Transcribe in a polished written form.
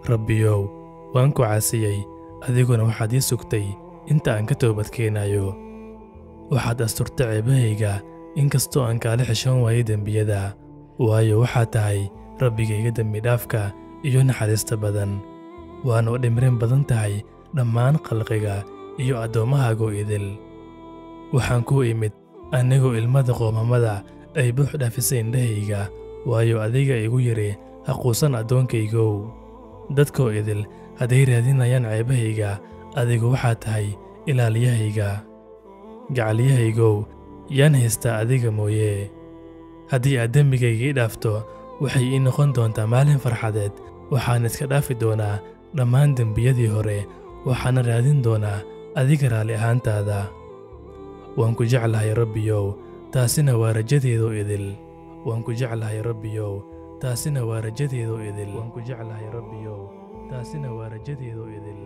Rabbiyow, waan ku caasiyey, adiguna waxaad ii sugtay inta aan ka toobadkeenayo. Waxaad asturtay ceebahayga, inkastoo aan kaala xishoon waayay dembiyada, waayo waxaad tahay Rabbigayga dembidhaafka iyo naxariista badan. Waana u dhimrin badan tahay dhammaan khalqiga iyo addoommahaaga idil. Waxaan kuu imid anigoo ilmada qoomamada ay buux dhaafisay indhahayga, waayo adiga igu yidhi, ha quusan addoonkaygow. Dadkoo idil hadday raadinayaan ceebahayga, adigu waxaad tahay ilaaliyahayga. Gacalyahaygow, yaan haystaa adiga mooye. Haddii aad dembigayga ii dhaafto, waxay ii noqon doontaa maalin farxadeed. Waxaan iska dhaafi doonaa dhammaan dembiyadii hore, waxaana raadin doonaa adiga raalli ahaantaada. Waan ku jeclahay Rabbiyow, taasina waa rajadeydu idil. Waan ku jeclahay Rabbiyow, taasina waa rajadeydu idil. Waan ku jeclahay Rabbiyow, taasina waa rajadeydu idil.